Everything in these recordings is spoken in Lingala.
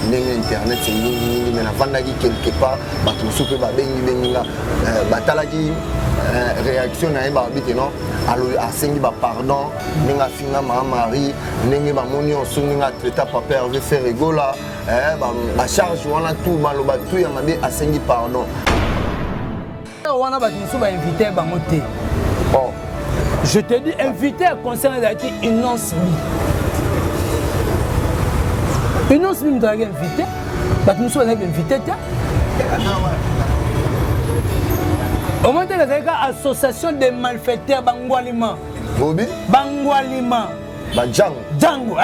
Ndenge internet eyingi mais navandaki quelque part, bato mosusu mpe babengi bengi nga, batalaki réaction na ye, balobi ke non, asengi bapardon ndenge afinga Mama Marie, ndenge bamoni nyonso, ndenge atraita papa Hervé Ferre Gola, bacharge wana, tout maloba tout ya mabe, asengi pardon. Wana bato mosusu bainvite bango te. Oh. Je te dis, invité ya concert ezalaki Innoss'B. Innoss'B moto azalaki invité, bato mosusu bazalaki invité te. Omoni te, ezalaki ka association de malfaiteurs, bangwalima. Bobi. Bangwalima. Bajango. Jango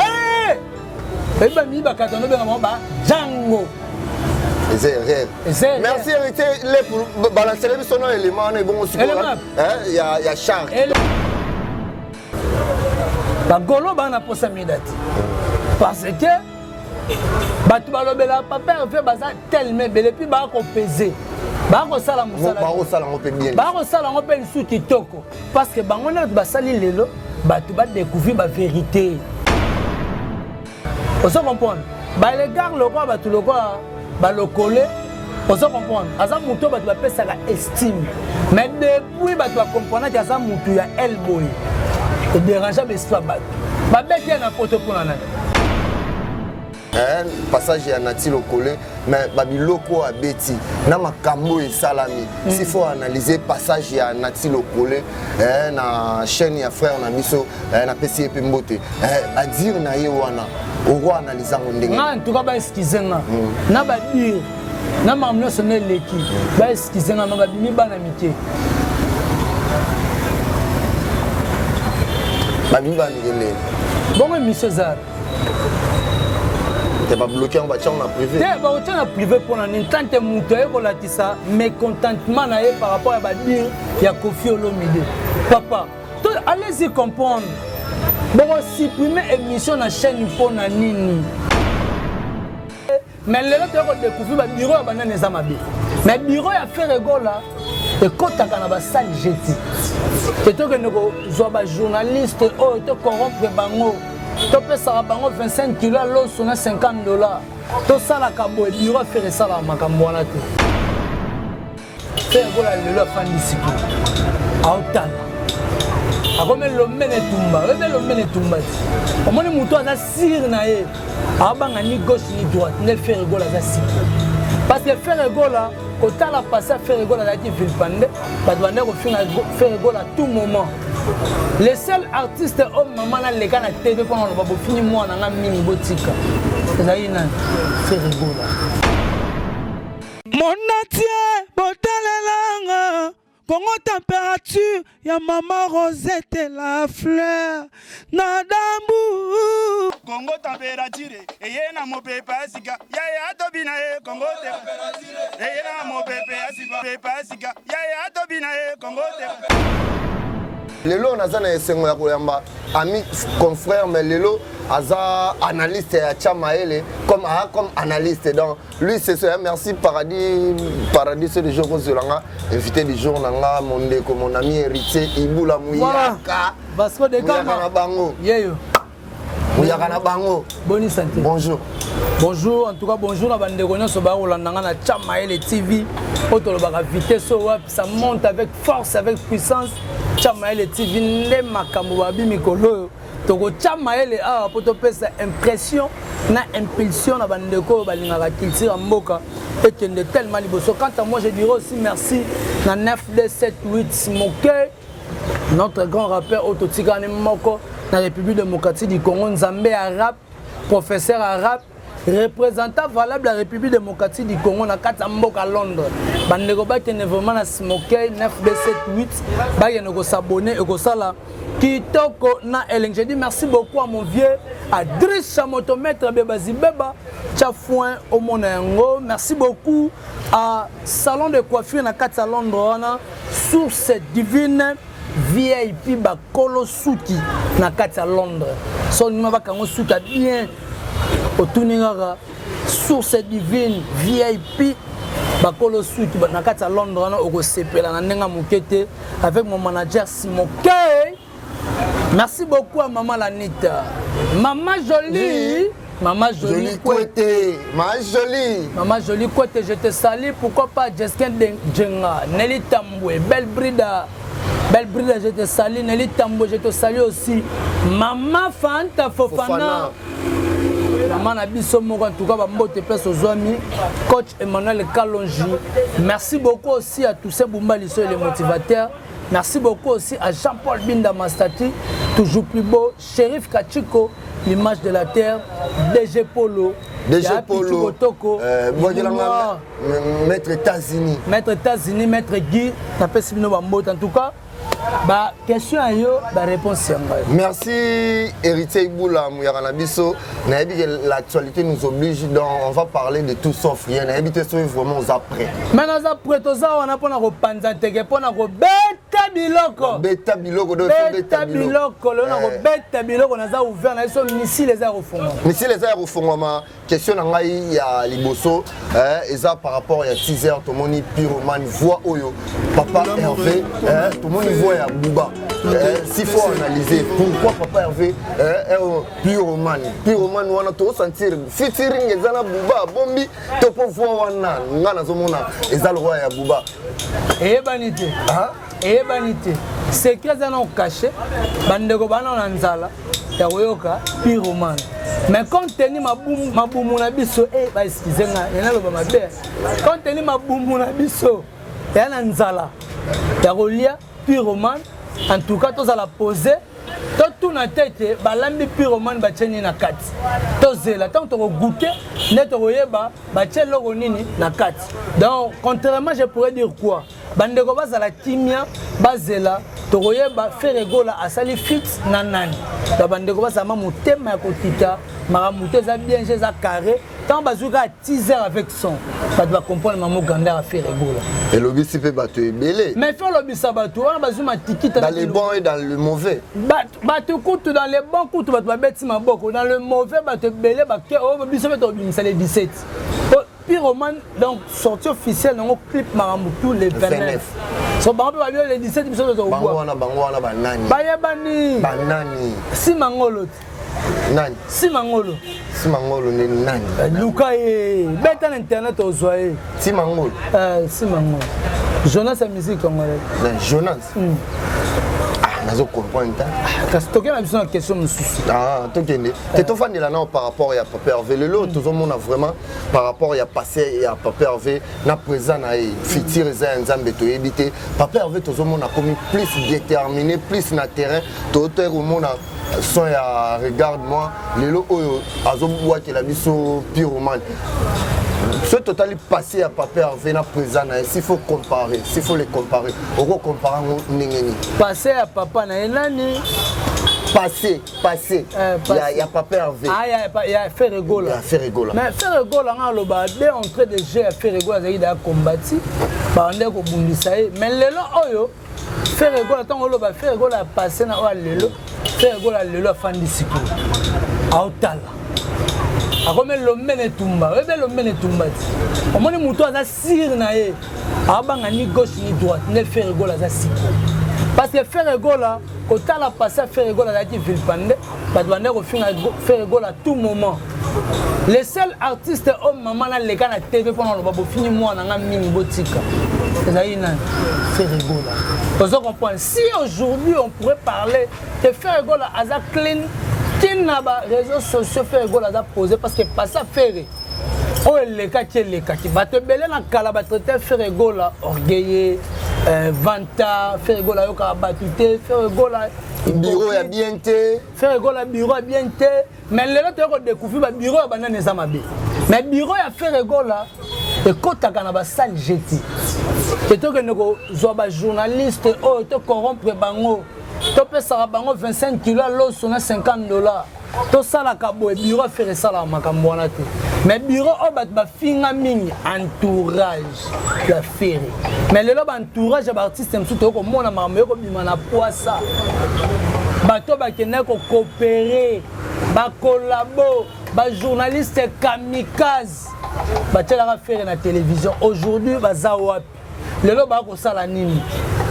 oyebi bamii bakata nobenga bango ba jango. Eza erreur. Merci Héritier Lepu, balancele biso no élément wana ebongo sikoyo ya charge. Bagolo baa na posa mida te, parce que bato balobela papa Hervé baza tellement ebele, puis baa kopese, baa kosala mosala. Bakosala yango mpe bien. Baa kosala yango mpe lisusu kitoko, parce que bango nde bato basali lelo bato badécouvrir bavérité. Ozo comprendre, balegare lokola bato lokola balokole, ozo comprendre, aza motu oyo bato bapesaka estime, mais depuis bato bacomprendaki aza motu ya el boye, edérange baesprit ya bato, babeti ye na poto mpona nani? Passage ya Nati Lokole, mais babiloko oyo abeti na makambo oyo esalami, s'il faut analyser passage ya Nati Lokole na chaîne ya frère na biso, napesi ye mpe mbote, badire na ye wana, oko analyse yango ndenge? Nga en tout cas, baexcuse nga na badire na makambo nyonso na eleki, baexcuse nga, ma babimi bana mike. Babimi bana mike ndenge? Bongo émission eza te, babloke yango, batia yango na privé. Te, bakotia na privé mpona nini? Tante moto aye kolakisa mécontentement na ye par rapport ya badire ya Koffi Olomide, papa, to allez-y comprendre, bokosupprime émission na chaîne mpo na nini? Mais lelo toya kodécouvrir babureau ya banani eza mabe, mais bureau ya Ferre Gola ekɔtaka na basale jeti te. Tokende kozwa bajournaliste oyo, tocorrompre bango, topesaka bango 25 kilo ya loso na 50 $, tosalaka boye. Bureau ya Ferre esalaka makambo wana te. Ferre Gola lelo afandi sikoyo, aotala, akomi elombe na etumba. Oyebi elombe na etumba ti omoni motu aza sire na ye, abanga ni gauche ni droite. Nde Ferre Gola aza sikoyo, parce que Ferre Gola, kotala passé ya Ferre Gola, azalaki vilipande, bato bandaki kofinga Ferre Gola à tout moment. Le seul artiste oyo mama naleka na TV mpona oloba bofingi mwana nga mingi, botika, ezalaki nani? Ferre Gola. Monatie botalelanga Kongo température ya mama Rosette la fleur na dambu. Kongo température eye na mopepe ya sika, yaya atobi na ye. Kongo te eye na mopepe ya sika, pepe ya sika, yaya atobi na ye. Kongo te. Lelo naza na esengo ya koyamba ami confrère, mais lelo aza analyste ya Tia Mayele, comme ah, comme analyste. Donc lui c'est ça. Merci Paradis, Paradis, c'est le jour kozolanga invité du jour nanga, mon ndeko, mon ami Héritier Ibula Muyaka. Vasco de Muyaka Gama. Na bango. Yeyo. Muyaka na bango. Boni santé? Bonjour. Bonjour, en tout cas bonjour na bandeko nyonso bakolanda nga na Tia Mayele TV oyo tolobaka vitesse oyo wapi, ça monte avec force, avec puissance. Tia Mayele TV nde makambo. Babi mikolo oyo tokotia mayele awa mpo topesa impression na impulsion na bandeko oyo balingaka culture ya mboka ekende tellement liboso. Quant à moi, je dirais aussi merci na 9278 Moke, notre grand rappeur oyo totikani moko na République démocratique du Congo, Nzambe ya rap, professeur ya rap, représentant valable ya République démocratique du Congo na kati ya mboka Londres. Bandeko bakende vraiment na Smokey 9278, bakende kosabone, ekosala kitoko na elengi. Je dis merci beaucoup à mon vieux Adrisha Motomètre Beba Zibeba Tia foin omona yango. Merci beaucoup à salon de coiffure na kati ya Londres wana, Source Divine VIP, bakolo suki na kati ya Londres. So nima bakango suki ya bien, otuni kaka Source Divine VIP, bakolo suki na kati ya Londres wana, okosepela na ndenge ya moke te. Avec mon manager Simoke, merci beaucoup à maman Lanita, maman Jolie. Maman Jolie, Jolie Kwete, ma Jolie. Maman Jolie Kwete, je te salue. Pourquoi pas Jeskin Djenga, Nelly Tamboué, Belle Brida. Belle Brida, je te salue. Nelly Tamboué, je te salue aussi. Maman Fanta Fofana. Fofana. Maman na biso moko en tout cas bambote place ozwami coach Emmanuel Kalonji merci beaucoup aussi à Toussaint Bumba Liso et les motivateurs merci beaucoup aussi à Jean-Paul Binda Mastati toujours plus beau Shérif Kachiko l'image de la terre DG Polo DG Polo Toko euh, maître États-Unis maître États-Unis maître Guy napesi bino bambote en tout cas ba question ya yo ba réponse ya ngai merci héritier ibula muyaka na biso nayebi que l'actualité nous oblige donc on va parler de tout sauf rien nayebi te soki vraiment oza prêt mais naza prêt toza wana mpona kopanza nteke mpona kobeta biloko beta biloko beta biloko lelo nakobeta eh. biloko naza ouvert na biso missile eza ya kofongwama missile eza ya kofongwama question na ngai ya liboso eh, eza par rapport ya 6 heures tomoni pyromane voix oyo papa hervé eh, tomoni voix ya buba eh, s'il faut analyser pourquoi papa hervé eh, eh, pyromane pyromane wana tosentir featuring eza na buba abombi to mpo voix wana ngai nazomona eza lokola ya buba eyebani te eyebani te secret eza nao cache bandeko bana na nzala ya koyoka pyromane mais compte tenu mabumu na biso e eh, baexcuse nga naloba mabe compte tenu mabumu na biso eya na nzala ya kolia pyromane en tout cas tozala pose totuna te ete balambi pyromane batie nini na kati tozela ntango tokogoute nde tokoyeba batie eloko nini na kati donc contrairement je pourrais dire quoi bandeko bazala kimia bazela tokoyeba Ferre Gola asali fit na nani donc bandeko bazala ma motema ya kokita makambo te eza bien eza carré ntango bazwi kaka teaser avec son bato bacomprendre mamo grandeur ya Ferre Gola elobisi mpe bato ebele mais fe olobisa bato wana bazwi matikita dans le bon et dans le mauvais bato kutu dans le bon kutu bato babeti maboko dans le mauvais bato ebele bake oyo biso mpe tobimisa le 17 Pyromane donc sortie officielle nango clip makambo tout le 29 so bango mpe babio le 17 biso tozobango wana bango wana banani bayebani banani simangolo te nani simangolo simangolo nde nani eh, luka ye beta na internet ozwa ye simangolo eh, simangolo jonas ya musique congolaise jonas hmm. ah, nazo comprendre te ah, kasi tokende na biso na question mosusu ah, tokende te tofandela nao par rapport ya papa herve lelo tozomona vraiment par rapport ya passé ya papa Hervé na présent na ye futur eza ya nzambe toyebi te papa Hervé tozomona komi plus déterminé plus na terrain totoye komona son ya regarde moi lelo oyo azobwakela biso pyromane soki totali passé ya papa Hervé na présent na ye s'il faut comparer s'il faut les comparer oko comparer yango ndenge nini passé ya papa na ye nani passé passé euh, ya, ya papa Hervé ah, ya, ya Ferre Gola ya Ferre Gola mais Ferre Gola nga aloba de entrée de jeu ya Ferre Gola azalaki da combati bande kobundisa ye mais lelo oyo Ferre Gola ntango oloba Ferre Gola ya passé na oyo ya lelo Ferre Gola lelo afandi sikoyo aotala akomi elombe na etumba oyebi elombe na etumba ti omoni moto aza sire na ye abanga ni gauche ni droite nde Ferre Gola aza sikoyo parce que Ferre Gola kotala passé ya Ferre Gola azalaki vilipande bato bandaki kofinga Ferre Gola tout moment le seul artiste oyo mama naleka na tv mpona oloba bofingi mwana nga mingi botika ezali nani Ferre Gola ozo comprendre si aujourd'hui on pourrait parler que Ferre Gola aza clean ntina ba réseaux sociaux Ferre Gola aza posé parce que passé Ferre oyo elekaki elekaki bato ebele na kala batraite Ferre Gola orgueilleux euh, vanta Ferre Gola ayokaka bato te Ferre Gola bureau ya bien te Ferre Gola bureau ya bien te mais lelo toyei kodécouvrir babureau ya banani eza mabe mais bureau ya Ferre Gola ekɔtaka na basale jeti te tokende kozwa bajournaliste oyo tocorrompre bango topesaka bango 25 kilo ya loso na 50 dollars tosalaka boye bureau affaire esalaka makambo wana te mais bureau oyo bato bafinga mingi entourage ya fere mais lelo baentourage ya baartiste mosusu toyei komona makambo ye kobima na pwasa bato bakendaki kokopere bakolabo bajournaliste kamikaze batielaka fere na télévision aujourd'hui baza wapi lelo bakosala nini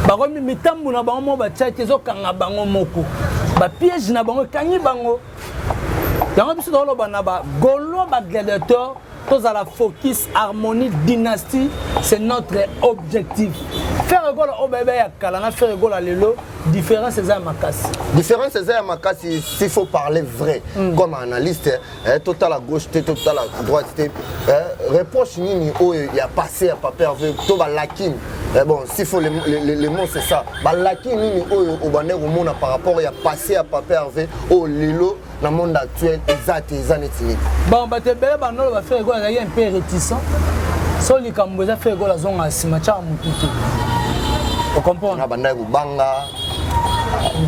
bakomi mitambo na bango moko batiaki ezokanga bango moko bapiège na bango ekangi bango. Yango biso toloba na ba Gaulois, ba gladiateur, tozala focus, harmonie, dynastie, c'est notre objectif. Ferre Gola oyo bayeba ya kala na Ferre Gola lelo, différence eza ya makasi. Différence eza ya makasi. S'il faut parler vrai comme analyste, eh, totala gauche te, totala droite te, eh, reproche nini oyo ya passé ya Papa Hervé to balakine, eh, bon, s'il faut le mot, c'est ça, balakine nini oyo obande komona par rapport ya passé ya Papa Hervé oyo lelo na monde actuel eza te, eza neti nini? Bon, bato ebele bandolo ba Ferre Gola azalaki un peu réticent. So likambo eza, Ferre Gola azonga nsima, tiaka motu te, ocomprendre? Na bandaki kobanga.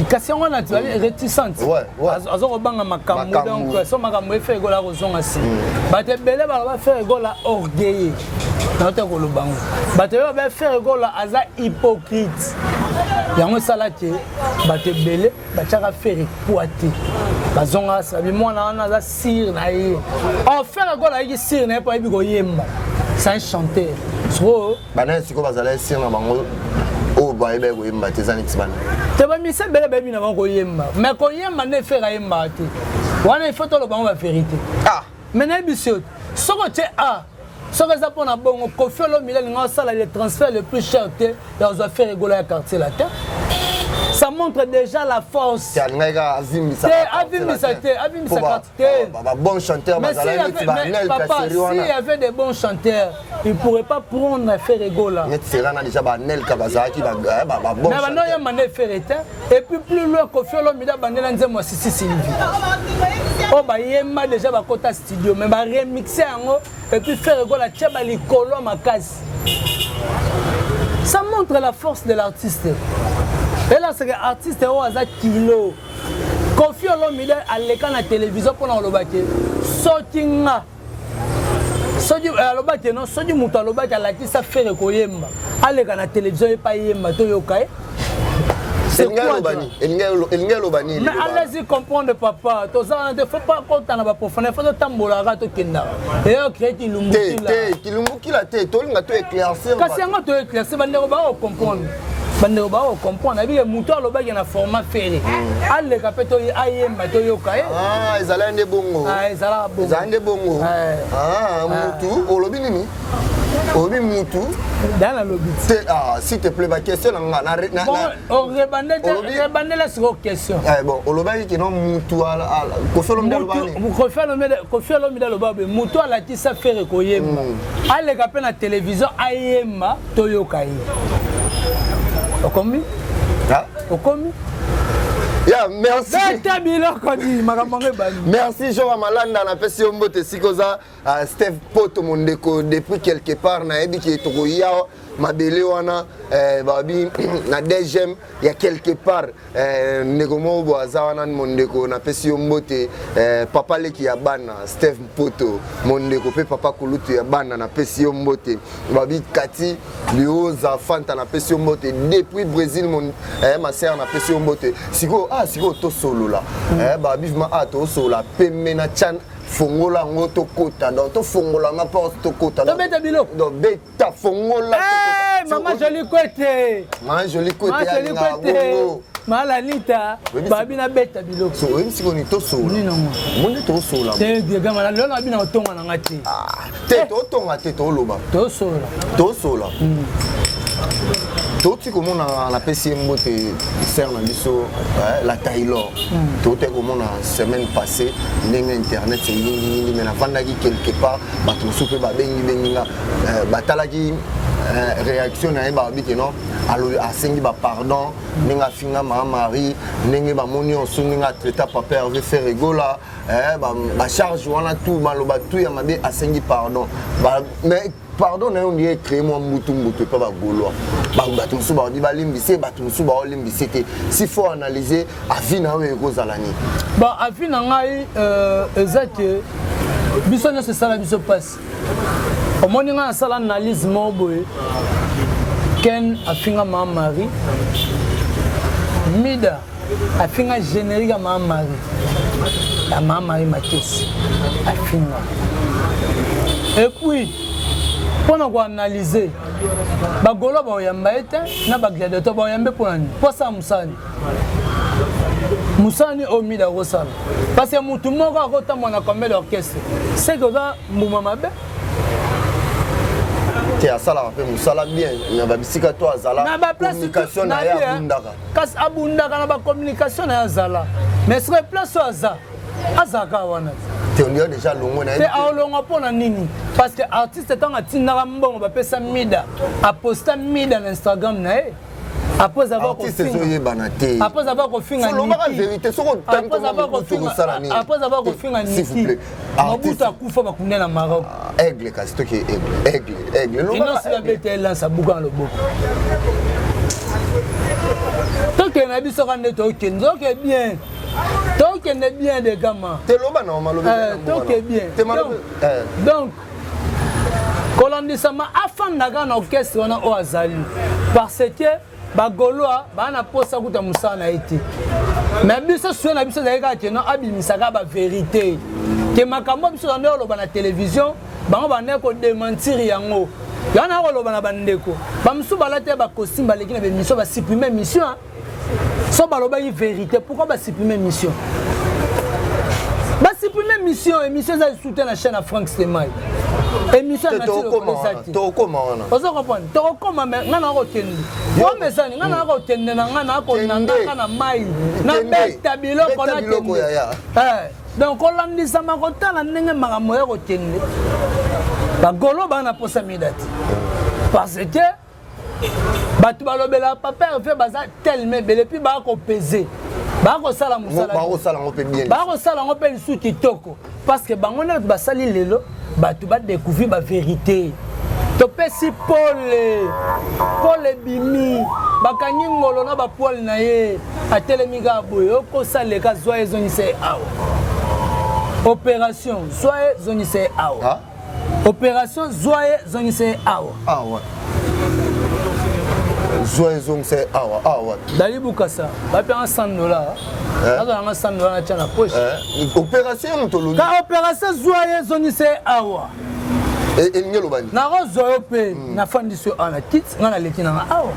Kasi yango wana tibali réticente, aza kobanga makambo. Donc so makambo e, Ferre Gola akozonga nsima. Bato ebele baloba Ferre Gola orgueilleux, naote koloba ngo. Bato ebele baloba Ferre Gola aza hypocrite. Yango esala te bato ebele batiaka Ferre poa te, bazongaka sabi mwana wana aza sûr na ye. Or Ferre Gola ayeki sûr na ye mpo ayebi koyemba, c'est un chanteur sikoyo. Bana sikoyo bazala sûr na bango oyo bayebaki koyemba te, eza neti bana? Te, bamisi ebele bayebi na bango koyemba, mais koyemba nde Ferre ayembaka te. Wana il faut toloba bango bavérité. Mais nayebi si yo, soki otie a, soki eza mpona bongo, Koffi Olomide alinga osala le transfert le plus cher te ya kozwa Ferre Gola ya Quartier Latin. Ça montre déjà la force. Te, alingaki kaka avimbisa. Te, avimbisa te, avimbisa te. Babon chanteur bazala neti banel. Papa, s'il y avait des bons chanteurs, il pourrait pas prendre Ferre Gola. Neti serana déjà, banelka bazalaki babon. Mais bando oyemba nde Ferre te. Et puis plus loin, Koffi Olomide abandela nzembo ya Sisi Sylvie oyo bayemba déjà, bakota studio, mais baremixe yango et puis Ferre Gola atia balikolo makasi. Ça montre la force de l'artiste. Et là, c'est que artiste oyo aza kilo. Koffi Olomide aleka na télévision mpona koloba ke soki nga, soki alobaki non, soki moto alobaki alakisa Ferre koyemba, aleka na télévision ye pa yemba, toyoka ye. Elingi aloba nini? Mais allez-y comprendre, papa. Toza wana te, faut pas kota na baprofondeur, faut totambolaka, tokendaka eyo créer kilumbukila. Te, kilumbukila te, tolinga to éclaircir. Kasi yango to éclaircir, bandeko baa kocomprendre, bandeko baa kocomprendre. Abike moto alobaki na format Ferre aleka mpe to ayemba, toyoka ye. Ezala nde bongo. Ezalaka bongo. Ezala nde bongo. Mutu olobi nini? Olobi mutu? Da nalobi. Te, s'il te plaît, baquestion na nga. Orebandela sikoyo question. Bon, olobaki kino mutu Koffi Olomide alobani. Koffi Olomide aloba boye: motu alakisa Ferre koyemba, aleka mpe na télévision ayemba, toyoka ye. Okomi? Okomi? Ya, merci. Beta biloko di makambo yango ebandi. Merci, Jean Malanda, napesi yo mbote esika oza. Steve Poto, mondeko depuis quelque part, nayebi ke tokoya mabele wana, babi na DGM ya quelque part. Ndeko moko bo aza wana, mondeko, napesi yo mbote. Papa leki ya bana, Steve Mpoto, mondeko mpe papa kulutu ya bana, napesi yo mbote. Babi Kati Lioza Fanta, napesi yo mbote depuis Brésil. Mon, ma sœur, napesi yo mbote. Sikoyo, sikoyo tosolola. Babi vraiment, tosolola pembe na chan, fongola yango tokota. Donc tofongola nga porte, tokota. Tobeta biloko. Donc beta, fongola. Mama Joli Kwete. Mama Joli Kwete. Alingaka bongo. Malanita babi na beta biloko. So oyebi sikoyo nini? Tosola monde, tosola. Te, diagama lelo na bino otonga na nga te. Te, totonga te, toloba. Tosola. Tosola. Touti komona, napesi ye mbote, sœur na biso la Taylor. Touti komona semaine passée ndenge internet eyingiyingi, mais navandaki quelque part, bato mosusu mpe babengibengi nga, batalaki réaction na ye, balobi ke non, asengi bapardon ndenge afinga Mama Marie, ndenge bamoni nyonso, ndenge atraita Papa Hervé Ferre Gola, bacharge wana tout, maloba tout ya mabe, asengi pardon. Mais pardon na yo ndie créé mwa mbutu mbutu epa bagaulois. Bato mosusu baodi balimbise, bato mosusu baolimbise te. S'il faut analyser, avis na oyo ekozala nini? Bon, avis na ngai eza ke biso nyonso esala biso mpasi. Omoni, ngai nasala analyse moko boye: Ken afinga Mama Marie, Mida afinga générique ya Mama Marie, ya Mama Marie Makesi afinga. Et puis mpona koanalyse, bagaulois baoyamba ye te, na bagladiateur baoyambe mpona nini? Mpo asala mosala nini? Mosala nini oyo Mida akosala? Parce que mutu moko akotambola na combien d'orchestre? C'est que oza mbuma mabe. Te, asalaka mpe mosala bien na babisika to azala, communication na ye abundaka. Kasi abundaka na bacommunication na ye azala, mais soki place oyo aza, azalaka wana. Te, on dirait déjà longo na ye. Te, aolongwa mpo na nini? Parce que artiste, ntango atindaka mbongo, bapesa Mida, aposta Mida na Instagram na ye après avoir Artiste ezoyebana te. Après avoir kofinga, lobaka vérité, soki otangi, après avoir kofinga Niki Mobutu, akufa, bakunda na Maroc. Aigle, kasi toki aigle, aigle, aigle. Inonsi babeta elance, abuka na loboko. Tokende na biso ka nde tokende, toke bien, tokende bien de gama. Te, loba na malobi. Toke bien. Donc kolandisama, afandaka na orchestre wana oyo azali, parce que bagaulois baa na posa kuta mosala na ye te. Mais biso, suye na biso ezali kaka keno abimisaka bavérité ke makambo biso bande koloba na télévision, bango bande kodémentir yango. Yango na koloba na bandeko bamosusu balati ya bacostume, baleki na bémission, basupprime émission. So balobaki vérité, pourquoi basupprime émission? Basupprime émission, émission eza lisusu te na chaîne ya Frank Stemai. Émission Tokokoma wana. Ozo comprendre, tokokoma. Mais ngai nakokende omesani, ngai nakokende na ngai, nakonangaka na mai, nabeta biloko, nakende. Donc kolandisama, kotala ndenge makambo ya kokende, bagolo baa na posa Mida te, parce que bato balobelaka papa Herve baza tellement ebele, puis baa kopese, baa kosala mosala, bakosala yango mpe bien. Baa kosala yango mpe lisusu kitoko, parce que bango nde bato basali lelo bato badécouvrir bavérité. Topesi pole, pole ebimi, bakangi ngolo na bapoile na ye, atelemi kaka boye, okosaleka zwa ye, ezongisa ye awa. Opération zwa ye, zongisa ye awa. Opération zwa ye, zongisa ye awa. Awa, zwa ezongisa ye awa, awa. Dali Bukasa bapanga 100 $, azwa nanga 100 $ natya na poche. Opération ya moto olobi. Ka opération zwa ye, ezongisa ye awa. Elingi elobani? Nakozwa yo mpe, nafandisi yo awa na kiti, ngai naleki nanga awa.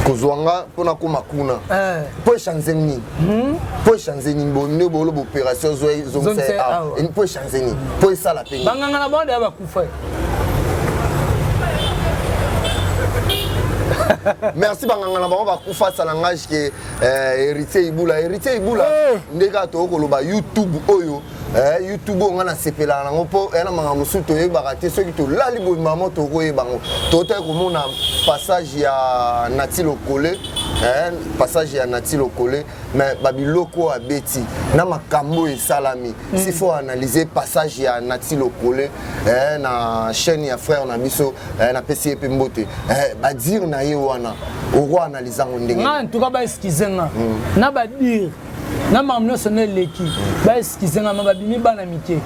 Kozwa nga mpona koma kuna mpo echange nini? Mpo echange nini? Nde boloba opération zwa ezongisa ye awa, mpo echange nini? Mpo esala mpe nini? Banganga na bango deya bakufa. Merci, banganga na bango bakufa. Ça langage ke Héritier Ibula, Héritier Ibula, nde kaka toyokoloba YouTube oyo, YouTube oyo ngai nasepelaka nango, mpo eya na makambo mosusu toyebaka te. Soki tolali boye, mama, tokoyeba yango. Totali komona passage ya Nati Lokole, passage ya Nati Lokole, mais babiloko oyo abeti na makambo oyo esalami, s'il faut analyser passage ya Nati Lokole na chaîne ya frère na biso, napesi ye mpe mbote, badire na ye wana, oko analyse yango ndenge? Nga en tout cas, baexcuse nga na badire na makambo nyonso na eleki, baexcuse nga, ma babimi bana mike.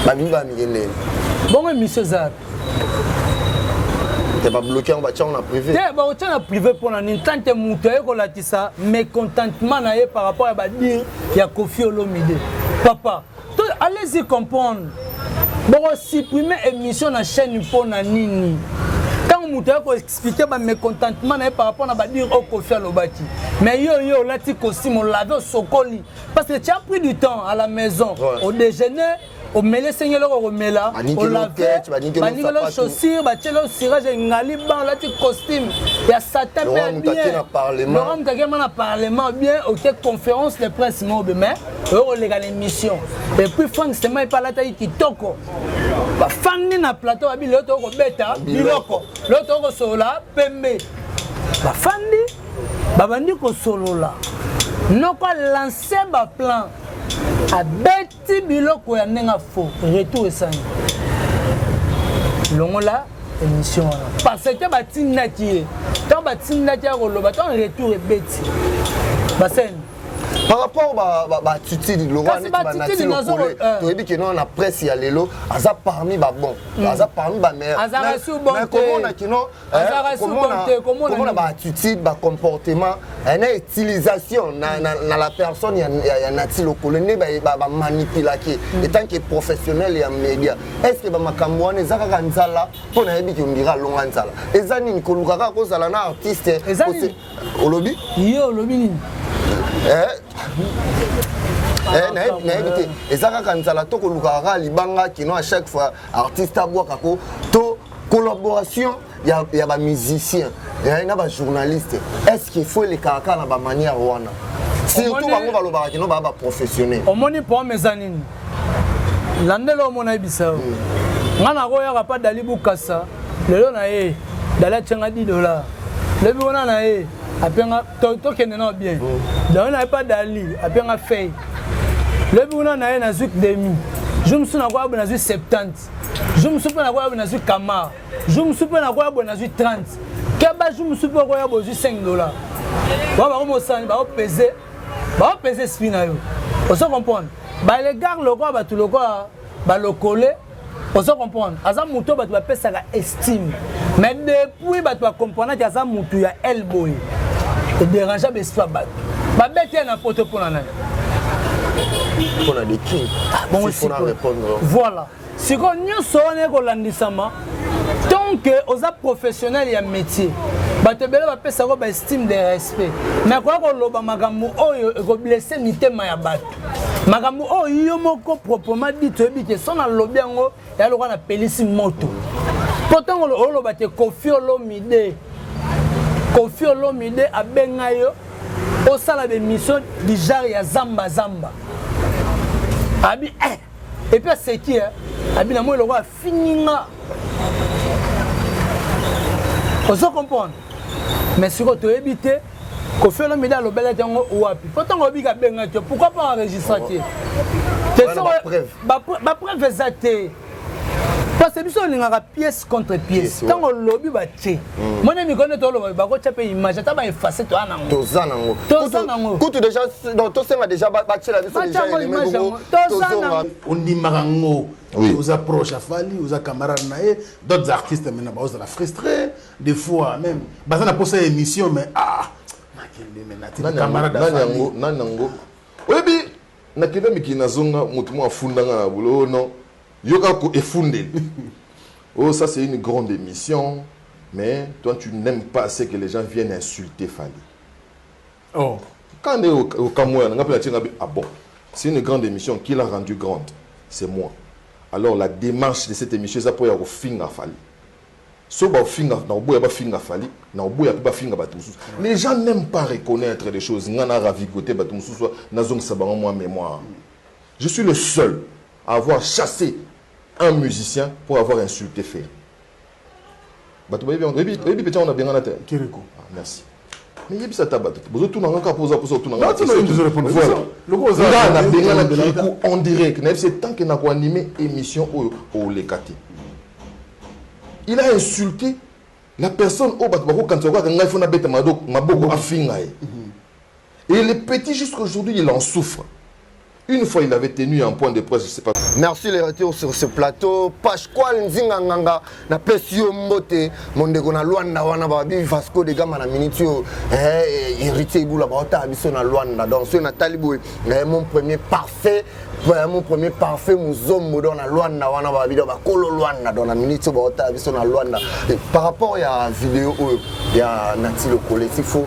Babimi bana mike ndenge? Bongo émission eza Te, babloke yango, batia yango na privé. Te, bakotia na privé mpo na nini? Tante moto aye kolakisa mécontentement na ye par rapport ya badire ya Kofi Olomide, papa, to allez-y comprendre, bokosupprime émission na chaîne mpo na nini? Ntango moto aye koexplike bamécontentement na ye par rapport na badire oyo Kofi alobaki, mais yo, yo olati costume, olave, osokoli, parce que tu as pris du temps à la maison, au déjeuner omeli, esengeli eloko komela, olave, baningeli chaussure, batieli cirage, engali ban, olati costume ya satin mpe bien. Laurent moto akema na parlement bien, oke conférence de presse mobe, mais oyo koleka na émission. Et puis Frank Sema epe alataki kitoko, bafandi na plateau, babi lelo tokobeta biloko, lelo tokosolola pembe. Bafandi, babandi kosolola, noko alance baplan, abeti biloko ya ndenge faux, retour esani, longola émission wana, parce que batindaki ye. Ntango batindaki ya koloba, ntango retour ebeti, baseni. Par rapport baattitude lokola neti banati lokole, toyebi ke no na presse ya lelo aza parmi babon, aza parmi bameilleur, mais komona kino komona baattitude, bacomportement na utilisation na la personne ya Nati Lokole, nde bamanipulaki etant que professionnel ya média, est ce que bamakambo wana eza kaka nzala? Mpo nayebi ke ondira alonga nzala, eza nini koluka kaka kozala na artiste? Olobi? Yo olobi nini? Nayebi te, eza kaka nzala to kolukaka kaka libanga kino à chaque fois artiste abwakako to collaboration ya bamusicien na bajournaliste? Est ce qu'il faut elekaka kaka na bamanière wana, surtout bango balobaka kino baa baprofessionnel? Omoni, problème eza nini? Landela, omona, yebisa yo, nga nakoyaka mpa Dali Bukasa lelo na ye, Dali atianga 10 $. Lobi wana na ye apenga, tokende nao bien. Donc na ye mpa Dali apenga fei, lobi kuna na ye nazwi demi jour mosusu, nakoya boye nazwi 70 jour mosusu, mpe nakoya boye nazwi kamar jour mosusu, mpe nakoya boye nazwi 30 keba jour mosusu, mpe okoya boye ozwi 5 $. Wa bakomosani, baopese, baopese esprit na yo. Ozo comprendre? Balegare lokola bato lokola balokole, ozo comprendre, aza motu oyo bato bapesaka estime, mais depuis bato bacomprendaki aza motu ya el boye, edérange baesprit ya bato. Babeti ye na poto mpona nani? Mpona the king. Bongo voilà, sikoyo nyonso wana ekolandisama. Tant que oza professionnel ya métier, bato ebele bapesako baestime de respect, mais koya koloba makambo oyo ekoblesser mitema ya bato, makambo oyo yo moko proprement dit toyebi ke so nalobi yango ya lokola napelisi moto. Mpo ntango oloba te Kofi Olomide, Kofi Olomide abenga yo osala bémission du genre ya zamba zamba, abi eh, et puis aseki abi na moi lokola afingi nga. Ozo comprendre? Mais sikoyo toyebi te Kofi Olomide alobelaki yango wapi. Mpo ntango oyebi kabengaki yo, pourquoi pas enregistra te? Bapreuve eza te, parce que biso olingaka pièce contre pièce. Ntango olobi batie moni mikolo nde toloba, bakotya mpe image, ata baeffacer, toya nango. Toza nango. Toza nango. Kutu déjà, donc tosenga déjà batiela biso déjà. Toza. Ondimaka yango, oza proche ya Fally, oza camarade na ye. D'autres artistes maintenant baozala frustré des fois, même baza na posa ya émission, mais ah, nakende, mais natiki camarade. Nani yango oyebi? Nakende mikili, nazonga, motu moko afundanga na bulo. Oh non, yoka ko efundeli. Oh, ça c'est une grande émission, mais toi tu n'aimes pas assez que les gens viennent insulter Fally. Oh. Quand on est au Cameroun, on a ah bon, c'est une grande émission. Qui l'a rendue grande? C'est moi. Alors la démarche de cette émission, ça pour y avoir Fally. So bafinga na oboya, bafinga Fally na oboya, mpe bafinga bato mosusu. Les gens n'aiment pas reconnaître des choses. Nga na ravigote bato mosusu, nazongisa bango mwa mémoire. Je suis le seul à avoir chassé un musicien pour avoir insulté Ferre. Bato bayebi, oyebi peti yango, nabengana te. Kiriko. Ah, merci. Mais yebisa ata bato te, bozotuna nga kaka mpo oza mposa otuna. Nga nabengana Kiriku en direct, nayebisi tant que nakoanime émission oyo, oleka te. Il a insulté la personne oyo bato bakokanisa kaka ngai fo nabeta maboko, afinga ye. Et le petit, jusqu'aujourd'hui, il en souffre. Une fois, il avait tenu un point de presse, je sais pas. Merci les retours sur ce plateau. Pasquale Nzinga Nganga, na pesi yo mbote, mondeko na Luanda wana ba bi Vasco de Gama na minute yo, eh, héritier Ibula ba ota biso na Luanda. Donc ce Nathalie Boy, eh, mon premier parfait, mon premier parfait muzombo dans na Luanda wana ba bi ba kolo Luanda dans na minute yo ba ota biso na Luanda. Et par rapport à vidéo ya Nati Lokole, il faut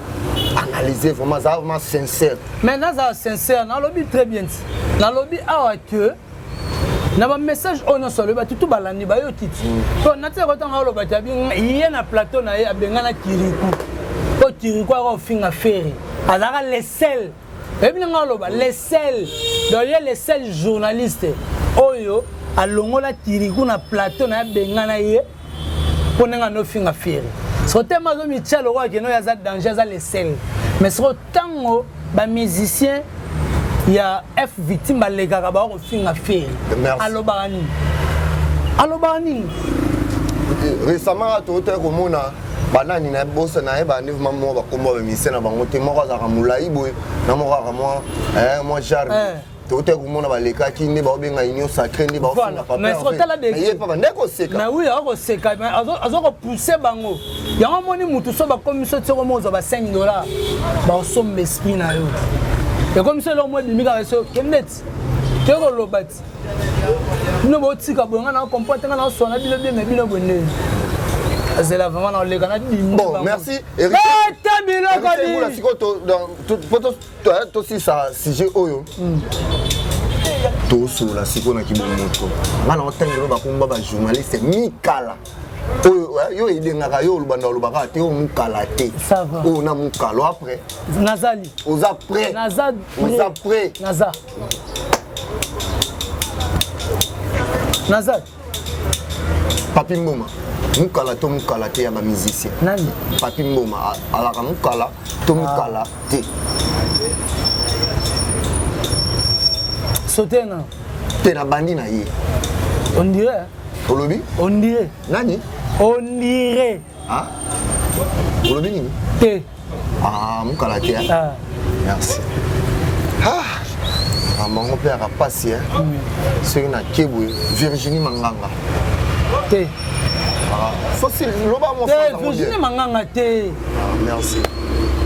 analyser vraiment ça, vraiment sincère. Mais naza sincère, nalobi très bien ti, nalobi awa ke na bamessage oyo nyonso alobi, bato tu balandi, bayoki ti. Po nati akotanga oloba ti abi ye na plateau na ye abengana Kiriku po Kiriku aka ofinga Ferre. Azalaka le seul, oyebi ndenge aloba le seul, donc ye le seul journaliste oyo alongola Kiriku na plateau na ye, abengana ye mpo ndenge anofinga Ferre. Soko tema azomitia lokola keno oyo aza danger, aza le seul. Mais soko ntango bamusicien ya F Victime balekaka baka kofinga Ferre, alobaka nini? Alobaka nini? Récemment totaki komona Banani na bosa na ye bandi vraiment moko bakombo ba musicien na bango te, moko azalaka molai boye na moko azalaka mwa eh, mwa jarre. Eh. Tokotaki komona balekaki nde baobenga union sacré nde baofinga papa Mais Hervé. otala de- Mais ye papa nde koseka. Mais oui, akoseka, mais azo kopousse bango. Yango omoni mutu so bakomi so ti okomi ozwa ba 5 dollars, baosomba esprit na yo. Ekomi so eloko moko ebimi kaka so kende ti toye koloba ti bino botika boye, ngai na comprendre te, ngai naoswana bino bien, mais bino boye nde azela vraiment na oleka na dimi. Bon, merci. Beta biloko Héritier Bula, di sikoyo po tosisa sujet oyo tosolola sikoyo na kibomoto, nga na otangelo bakomba bajournaliste mikala oyo yo edengaka yo olobanda olobaka te, oyo mokala te, Ça va. oyo na mokalo après Nazali oza prêt? Naza. Oza prêt? Naza, naza. Papi Mboma, mokala to mokala te ya bamusicien? Nani? Papi Mboma alaka mokala to mokala te? Sote na Te, na bandi na ye. On dirait. Olobi? On dirait. Nani? On dirait. Ah? Olobi nini? Te. Ah, mokala te, hein? Ah. Merci. Ah, bango mpe yaka pasi, hein? Soki nake boye, Virginie Manganga. Te. Ah, fosi loba mo. Te, Virginie Manganga te. Ah, merci.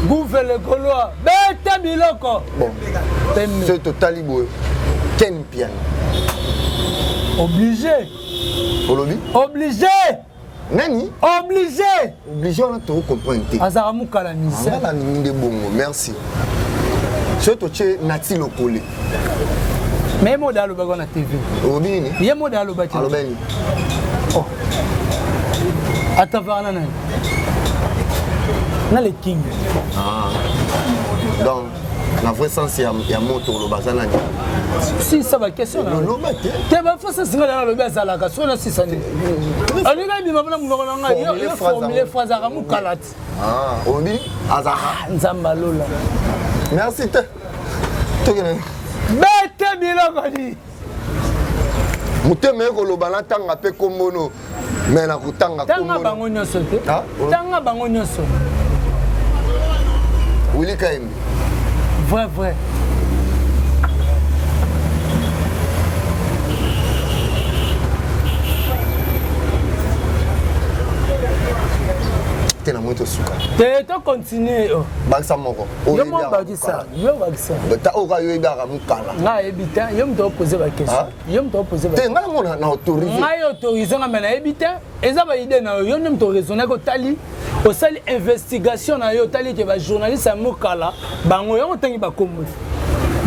Gouve le Gaulois, beta biloko. Bon. Pembe. Soki totali boye, Ken Piano. Obligé. Olobi? Obligé. Nani? Obligé. Obligé wana tokocomprendre te. Azalaka mokala musicien. Nga nalingi nde bongo, merci. Soki totie Nati Lokole. Mais ye moda alobaki na TV. Olobi nini? Ye moda alobaki. Alobi nini? Oh. Atavaka na nani? Na le King. Ah. Donc na vrai sens ya moto oloba aza nani? Sisa baquestion. Loba te. Te, bafosa singa na alobi azalaka soki nasisa nini, alingi abima mpona monoko na ngai. Formule Yo phrase. Formule phrase, azalaka mokala ti. Ah, olobi azalaka. Nzambe alola. Merci te, tokende. Bete biloko di. Motema ye koloba natanga mpe kombono, me nakotanga. Tanga kombono. Bango nyonso te. Ah, tanga bango nyonso. Willy Kayembe. Vrai vrai. Te, na moi tosuka. Te, tocontinue oh. Bakisa moko. Yo mo bakisa, yo bakisa. Oyo kaka yo oyebaka mokala. Ngai ayebi te, yo moto opose baquestion, yo moto opose. Te, ngai nango na autorise. Ngai autorise nga, me nayebi te, eza baide na yo. Yo nde moto oraisonnaki, otali, osali investigation na yo, otali ke bajournaliste ya mokala bango yango otangi bakombo te.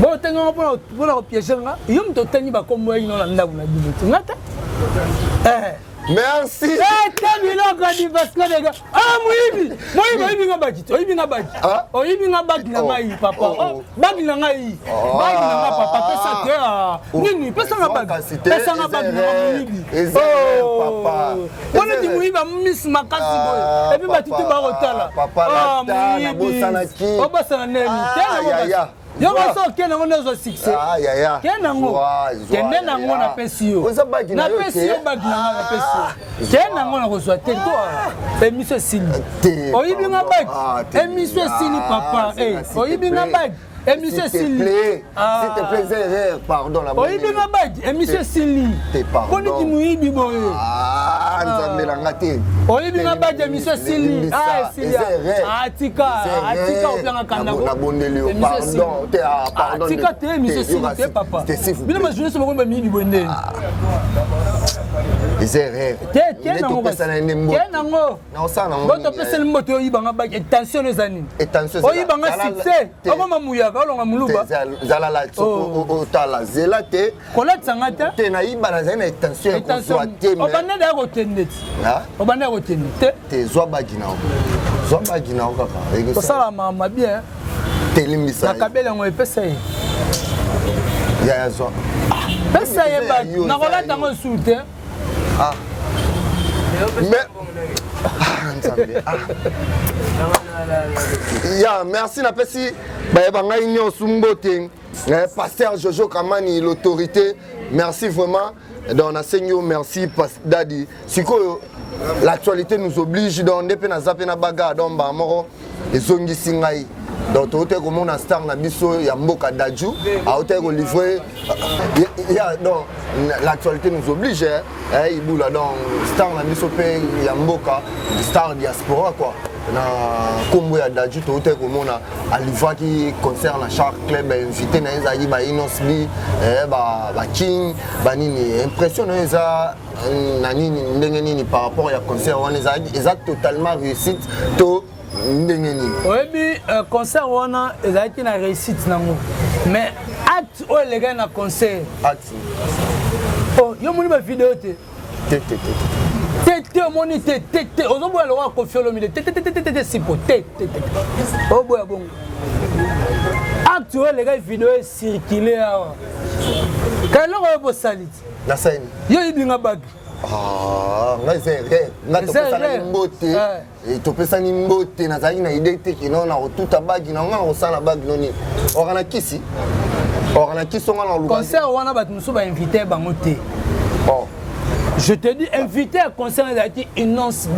Bo otangi yango mpona kopiéger nga. Yo moto otangi bakombo yaki no na ndako na bino te, nga te. Eh. Merci. Ete biloko di Vasco de Gama. Ah, moyibi, moyibi, oyibi nga baki te, oyibi nga baki. Ah? Oyibi nga baki na Oh. ngai papa. Oh, oh. Oh, baki na ngai. Oh. Baki na ngai papa, pesa te. Ah. Oh. Nini, pesa nga baki. Kasi te, Pesa nga eza baki na erreur. moyibi. Eza erreur, papa. Mpona Eza ti erreur. moyibi amisi makasi boye. Ah, Et puis bato te papa. bakotala. Papa, Ah, lata, moyibi. nabosanaki. Obosana nini? Ah, Te nango ya, kasi. ya. Yo Zwa. koso okende yango nde ozwa succès. Ah, ya, ya. Kende nango. Zwa, zwa, Kende ya, nango ya. napesi yo. Oza baki na yo Napesi te. yo baki na nga, napesi yo. Kende nango, nakozwa te to émission esili. Te, Oyibi nga pardon. baki. Ah, te. Émission esili Ah, papa. c'est Eh, là, s'il te oyibi nga plaît. baki. Émission S'il te esili. plaît. Ah. S'il te plaît, eza erreur, pardon na Oyibi nga baki, émission esili. Te, pardon. Boni moyibi boye. Ah, nzambe na nga te. Oyibi nga baki, émission esili. Limbisa. Ah, esili. Eza erreur. Ah, tika. Eza Ah, tika erreur. opianga kanda. Nabondeli yo, Émission esili. pardon te. Ah, pardon. Ah, tika te, émission Te, yoka, esili te papa. te, s'il vous Bino plaît. bajournaliste bakomi bamiyibi boye ndeni. Eza erreur. Te, te Nde nango. topesana nde mbote. Te nango. Naosala nango Bo nini, topesani mbote, oyibanga baki, tension eza nini? Tension ezala- Oyibanga succès. Te. Okoma muyaka, olonga moluba. Te, zala la Oh. otala zela te. Kolatisa te. Te, nayiba, nazali na intention ya kozwa te, mais- Obanda deya kokende ti. Ah? Obanda ya kokende te. Te, zwa bagi na yo, zwa bagi na yo kaka. Kosala mama bien. Te, limbisa ye. Nakabeli yango, epesa ye. Yaya, zwa. Pesa ye Eza ya baki. yo, eza ya Nakolata yo. yango su te. Ah, mais ah, nzambe, ah. Ya merci, napesi bayeba ngai nyonso mbote. Pasteur Jojo Kamani, l'autorité, merci vraiment. Donc nasengi yo merci, dadi. Sikoyo L'actualité nous oblige, donc nde mpe naza mpe na bagarre, donc mbala moko ezongisi ngai. Donc toutaki komona star na biso ya mboka Dadju autaki kolivre ya, donc l'actualité nous oblige, eh, Ibula. Donc star na biso mpe ya mboka, star diaspora quoi, na nkombo ya Dadju, toutaki komona alivraki concert na Shark Club. Invité na ye ezalaki ba Innoss'B, baking banini. Impression na yo eza na nini, ndenge nini par rapport ya concert wana? Eza totalement réussite to ndenge nini? Oyebi, concert wana ezalaki na réussite nango, mais acte oyo elekaki na concert Acte? Oh, yo moni bavideo te? Te, te, te. Te, te, omoni te, te, te. Ozoboya lokola Koffi Olomide. Te, te, te, te, te, te, sipo te, te, te, oboya bongo. Acte oyo elekaki, video ecircule awa, ka eloko oyo bosali te. Nasali? Yo oyibinga bague. Ah, ngai eza erreur. Ngai topesanaki mbote, topesani mbote, nazalaki na idée te kino na kotuta bague na nga, na kosala bague no nini. Oka na kisi, oka na kisi onga na koluka. Concert wana, bato mosusu bainvite bango te. Oh. Je te dis, invité ya concert ezalaki Innoss'B.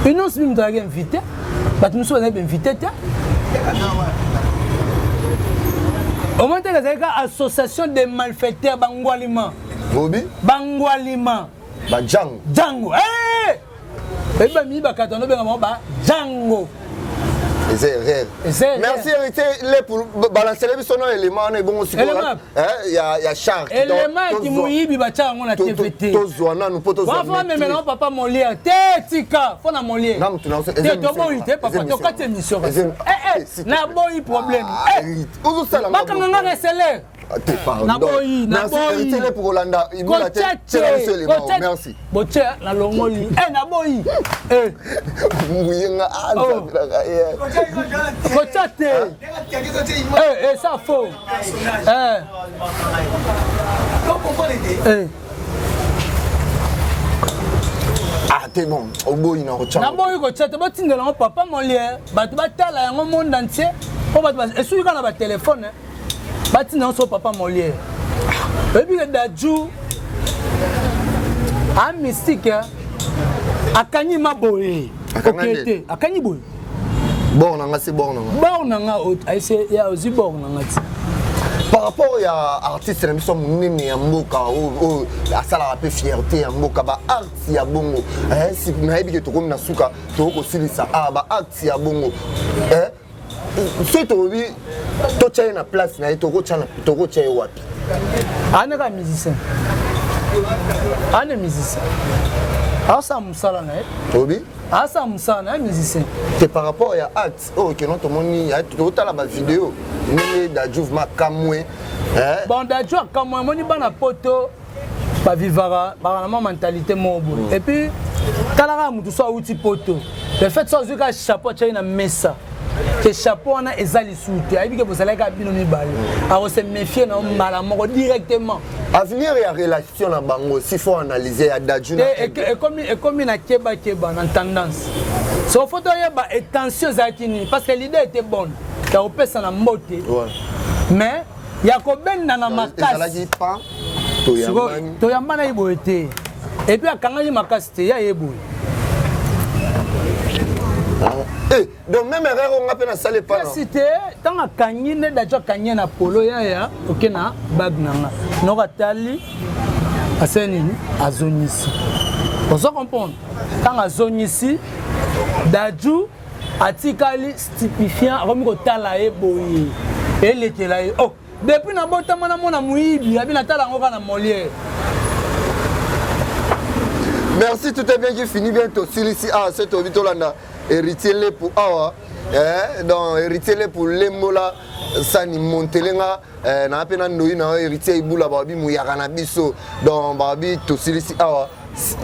Innoss'B moto azalaki invité, bato mosusu bazalaki bainvité te. Omoni teke ezalaki ka association de malfaiteurs, bangwalima. Bobi. Bangwalima. Bajango. Jango oyebi bamii bakata nobenga bango bajango. Eza erreur. Merci Héritier Lepu, balancele biso no élément wana ebongo sikoyo ya Shark. Élément ya kimoyibi, batya yango na TV te. Tozwa nanu mpo tozwa memela ngo papa Molière te. Tika mpo na Molière te, toboyi te papa, tokati émission. Naboyi problème, bakanga nga receleur. Naboyi, naboyi. Kolanda merci. Botie nalongoli, naboyi. Muyenga. Kotia te, eza faux. Eh. Ah te, bon, oboyi na kotya. Naboyi kotia te. Botindela yango papa Molière, bato batala yango monde entier, mpo bato esuki kaka na batelefone. Batinda yango so papa Molière. Oyebi ke Dadju a mystique, akangi ma boye, oke te, akangi boye. Bord na nga, se bord na nga. Bord na nga, aise ya ozwi bord na nga ti. Par rapport ya artiste na biso monene ya mboka oyo asalaka mpe fierté ya mboka, baacte ya bongo, nayebi ke tokomi na suka, tokoki kosilisa a baacte ya bongo, soki tolobi totya ye na place na ye, tokotya ye wapi? Anaka musicien, ane musicien asala mosala na ye. Obi. Asala mosala na ye, musicien. Te, par rapport ya acte oyo keno tomoni, totala bavideo ndenge Dadju makamwe. Bon, Dadju akamwe, amoni bana poto bavivaka, baka na mwa mentalité moko boye. Et puis tala kaka motu so awuti poto, le fait so azwi kaka chapeau atiaki na mesa ke chapeau wana eza lisusu te, ayebi ke bozalaki kaka bino mibale, akose méfie na yo mbala moko directement. Avenir ya relation na bango, s'il faut analyser ya Dadju? Ekomi na kebakeba na tendance. So faut toyeba intention ezalaki nini, parce que l'idée était bonne ya kopesa na mbote, mais ya kobenda na makasi, toyambana ye boye te. Et puis akangaki makasi te, ya ye boye. Donc même erreur onga mpe nasali epa. Kasi te, ntango akangi nde Dadju akangi ye na polo, yaya oke na bague na nga, noko atali, asali nini, azongisi. Ozo comprendre? Ntango azongisi, Dadju atikali stupéfiant, akomi kotala ye boye, elekela ye. Oh, depuis nabotama namona moyibi abi natala yango kaka na Molière. Merci, tout est bien qui finit bien. Tosilisi awa, se tobi tolanda Héritier Lepu awa. Donc Héritier Lepu lembola sani montelenga na mpe na ndoi na yo Héritier Ibula, babi muyaka na biso. Donc babi tosilisi awa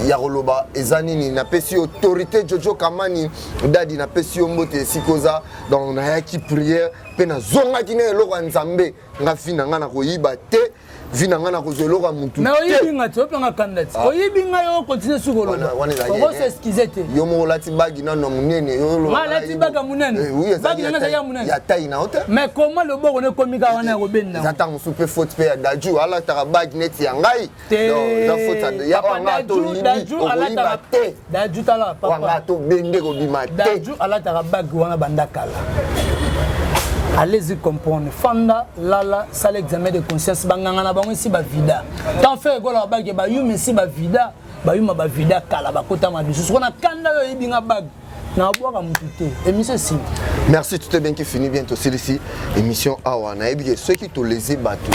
ya koloba eza nini? Napesi yo autorité Jojo Kamani Dadi, napesi yo mbote esika oza. Donc nayaki prière. Mpe nazongaki na eloko ya Nzambe. Nga vie na nga nakoyiba te, vie na nga nakozwa eloko ya mutu. Mais oyibi nga te, opanga kanda te. Oyibi nga, yo continue su koloba, okos'excuser te. Yo moko olati bague nano ya monene. Nga alati bague ya monene? Bague na nga ezali ya monene? Ya taille na yo te. Mais comment loboko no ekomi kaka wana ya kobenda? Eza ntango mosusu mpe faute mpe ya Daju, alataka bague neti ya ngai. Te. Eza faute ya oyo nga toyibi, okoyiba te. Daju, tala. Papa nga tobende kobima te. Daju alataka bague wana banda kala. Allez-y comprendre. Fanda, lala, sala examen de conscience. Banganga na bango esi bavida. Tant Ferre Gola bague, bayuma esi bavida, bayuma bavida kala, bakotama lisusu kona kanda. Oyo oyebi nga bague, nabwaka motu te. Émission esili. Merci, tout est bien qui finit bien. Tosilisi émission awa. Nayebi ke soki tolezi bato,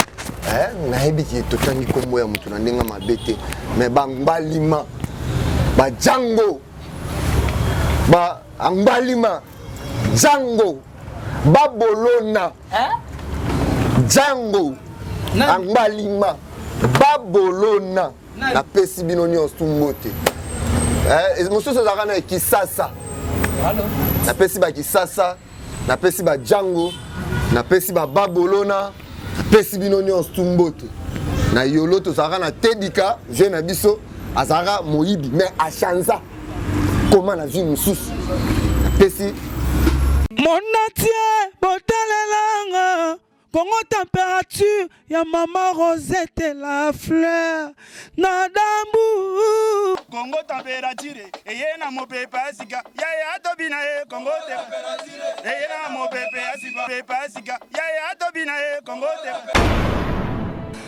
nayebi ke totangi nkombo ya motu na ndenge mabe te, mais bangbalima, bajango, ba angbalima, jango, babolona, jango, angbalima, babolona, napesi bino nyonso mbote. Mosusu ezalaka na Kisasa, napesi bakisasa, napesi bajango, napesi bababolona, napesi bino nyonso tu mbote. Na Yolo tozalaka na Tedika, vie na biso azalaka moyibi, mais achanza koma na vie mosusu. Napesi Monatie, botalelanga Kongo température ya mama Rosette la fleur na dambu. Kongo température eye na mopepe ya sika, yaya tobina ye. Kongo eye na mopepe ya sika, pepe ya sika, yaya tobina ye. Kongo te.